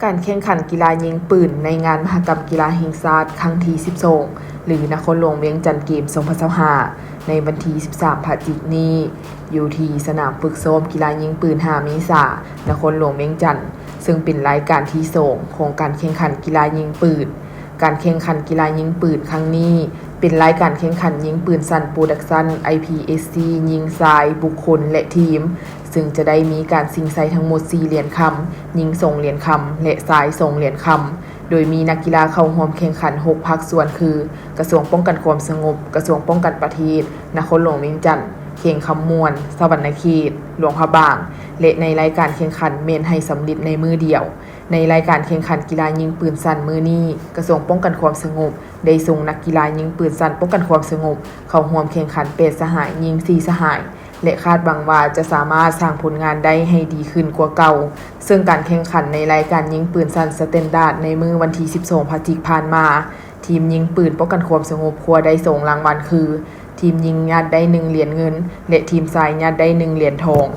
ການແຂ່ງຂັນກິລາຍິງປືນໃນງານມະຫະກຳກິລາແຫ່ງຊາດຄັ້ງທີສິບສອງ ຫຼື ນະຄອນຫຼວງວຽງຈັນເກມສອງພັນຊາວຫ້າ ໃນວັນທີສິບສາມພະຈິກນີ້ ຢູ່ທີ່ສະໜາມຝຶກຊ້ອມກິລາຍິງປືນຫ້າເມສາ ນະຄອນຫຼວງວຽງຈັນ ເຊິ່ງເປັນລາຍການທີສອງຂອງການແຂ່ງຂັນກິລາຍິງປືນ. ການແຂ່ງຂັນກິລາຍິງປືນຄັ້ງນີ້ ເປັນລາຍການແຂ່ງຂັນຍິງປືນຊັ້ນໂປຣດັກຊັນ ໄອພີເອສຊີ ຍິງຊາຍ ບຸກຄົນ ແລະ ທີມ ເຊິ່ງຈະໄດ້ມີການຊິງໄຊທັງໝົດສີ່ຫຼຽນຄຳ, ຍິງສອງຫຼຽນຄຳ ແລະ ຊາຍສອງຫຼຽນຄຳ ໂດຍມີນັກກິລາເຂົ້າຮ່ວມແຂ່ງຂັນຫົກພາກສ່ວນຄື ກະຊວງປ້ອງກັນຄວາມສະຫງົບ, ກະຊວງປ້ອງກັນປະເທດ, ນະຄອນຫຼວງວຽງຈັນ, ແຂວງຄຳມ່ວນ, ສະຫວັນນະເຂດ, ຫຼວງພະບາງ ແລະ ໃນລາຍການແຂ່ງຂັນແມ່ນໃຫ້ສຳເລັດໃນມື້ດຽວ. ໃນລາຍການແຂ່ງຂັນກິລາຍິງປືນຊັ້ນມື້ນີ້ ກະຊວງປ້ອງກັນຄວາມສະຫງົບ ໄດ້ສົ່ງນັກກິລາຍິງປືນຊັ້ນປ້ອງກັນຄວາມສະຫງົບ ເຂົ້າຮ່ວມແຂ່ງຂັນແປດສະຫາຍ, ຍິງສີ່ສະຫາຍ ແລະ ຄາດຫວັງວ່າຈະສາມາດສ້າງຜົນງານໄດ້ໃຫ້ດີຂຶ້ນກວ່າເກົ່າ. ເຊິ່ງການແຂ່ງຂັນໃນລາຍການຍິງປືນຊັ້ນສະແຕນດາດໃນມື້ວັນທີສິບສອງພະຈິກຜ່ານມາ, ທີມຍິງປືນປ້ອງກັນຄວາມສະຫງົບຄວ້າໄດ້ສອງລາງວັນຄື ທີມຍິງຍາດໄດ້ໜຶ່ງຫຼຽນເງິນ ແລະ ທີມຊາຍຍາດໄດ້ໜຶ່ງຫຼຽນທອງ.